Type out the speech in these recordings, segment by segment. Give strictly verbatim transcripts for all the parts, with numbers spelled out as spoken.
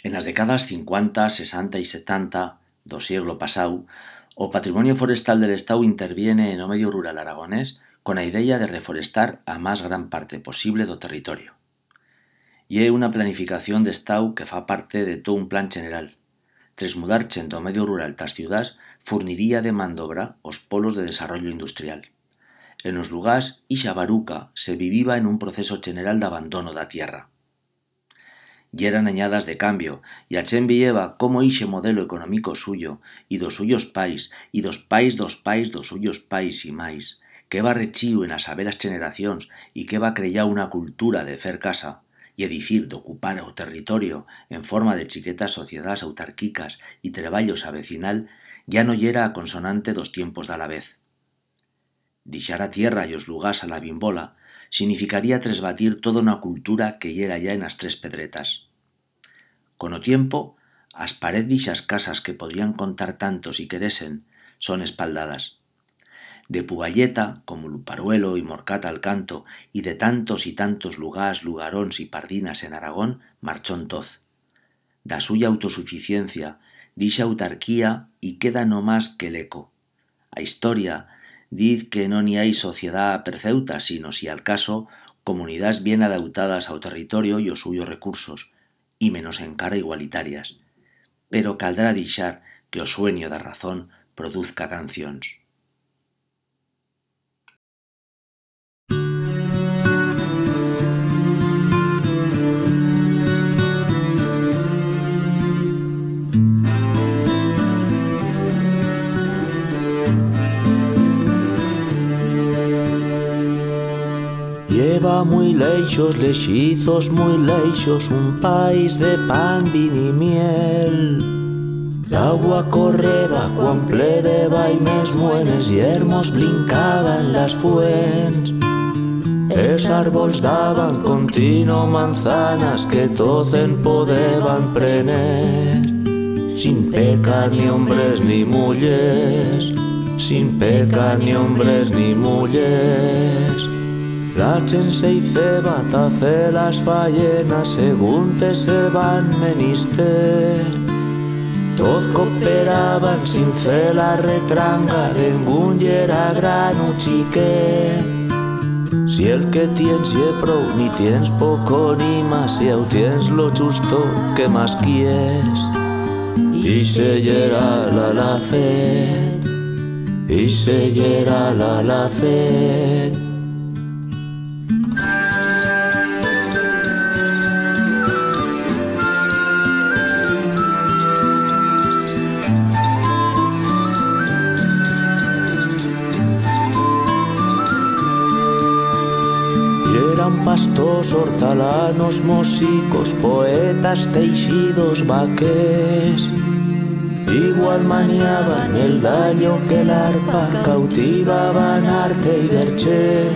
En as decadas cincuanta, sesanta y setanta d'o sieglo pasau, o Patrimonio Forestal de l'Estau interviene en o medio rural aragonés con a ideya de reforestar a mas gran parte posible d'o territorio. Ye una planificación d'Estau que fa parte de tot un plan cheneral. Tresmudar chent d'o medio rural ta'as ciudars furniría de man d'obra os polos de desarrollo industrial. En os lugars, ixa baruca se viviba en un proceso cheneral d'abandono d'a tierra. Yeran anyadas de cambio, y a chent veyeba cómo ixe modelo economico suyo, y d'os suyos pais, y d'os pais d'os pais d'os suyos pais y mais, queba rechiu en as sabelas cheneracions y queba creyau una cultura de fer casa, ye dicir, d'ocupar o territorio en forma de chiquetas sociedats autarquicas y treballos a vecinal, ya no yera a consonante d'os tiempos d'alavez. Dixar a tierra y os lugars a la bimbola significaría tresbatir toda una cultura que yera ya en as Tres Pedretas. Con o tiempo, as parez d'ixas casas que podrían contar tanto si queresen son espaldadas. De Puballeta, como Luparuelo y Morcat al canto, y de tantos y tantos lugars, lugarons y pardinas en Aragón, marchón toz. D'a suya autosuficiencia, d'ixa autarquía, i queda no mas que l'eco. A historia diz que no n'i hai sociedat perfeuta, sino, si al caso, comunidats bien adautadas a o territorio y os suyos recursos, y menos encara igualitarias. Pero caldrá dixar que o suenyo d'a razón produzca cancions. I heba muit leixos, leixizos muit leixos, un país de pan, vin y miel. L'augua correba cuan pleveba y mesmo en es yermos blincaban las fuents. Es arbols daban contino manzanas que toz en podeban prener. Sin pecar ni hombres ni mullers, sin pecar ni hombres ni mullers. La chent se i feba ta fer las fayenas seguntes heban menister. Toz cooperaban sin fer la retranga, dengún yera gran u chiquet. Si el que tiens ye prou, ni tiens poco ni mas, si au tiens lo chusto, qué mas quiers? Ixe yera l'alavez, ixe yera l'alavez. Yeran pastors, hortalanos, mosicos, poetas, teixidos, vaquers. Igual maniaban el dallo que l'arpa, cautivaban arte y vercher.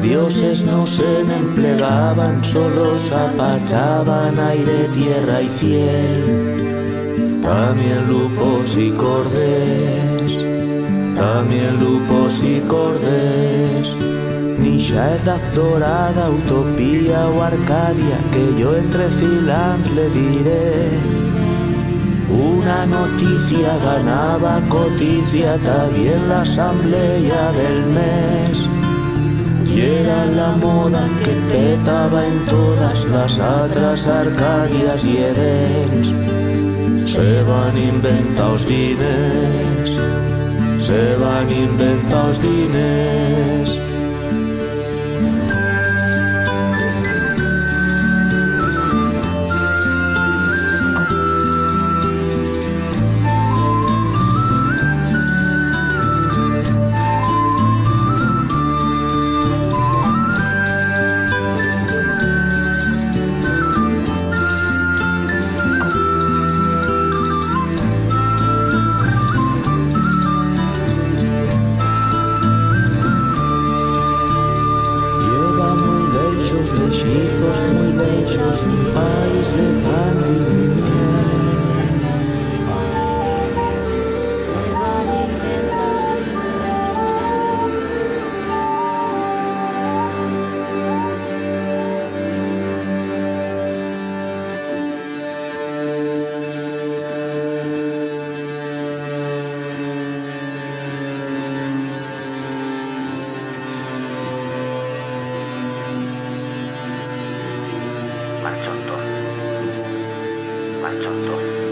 Dioses no se'n emplegaban, solo s'apachaban aire, tierra y ciel. Tamién lupos y corders, tamién lupos y corders. N'ixa edat dorada, utopía u Arcadia, que yo entre filans le diré. Una noticia ganaba coticia, ta bien l'asamblea del mes. Yera la moda que petaba en todas las atras Arcadias y Edens. Se van inventar os diners, se van inventar os diners. Manchondo.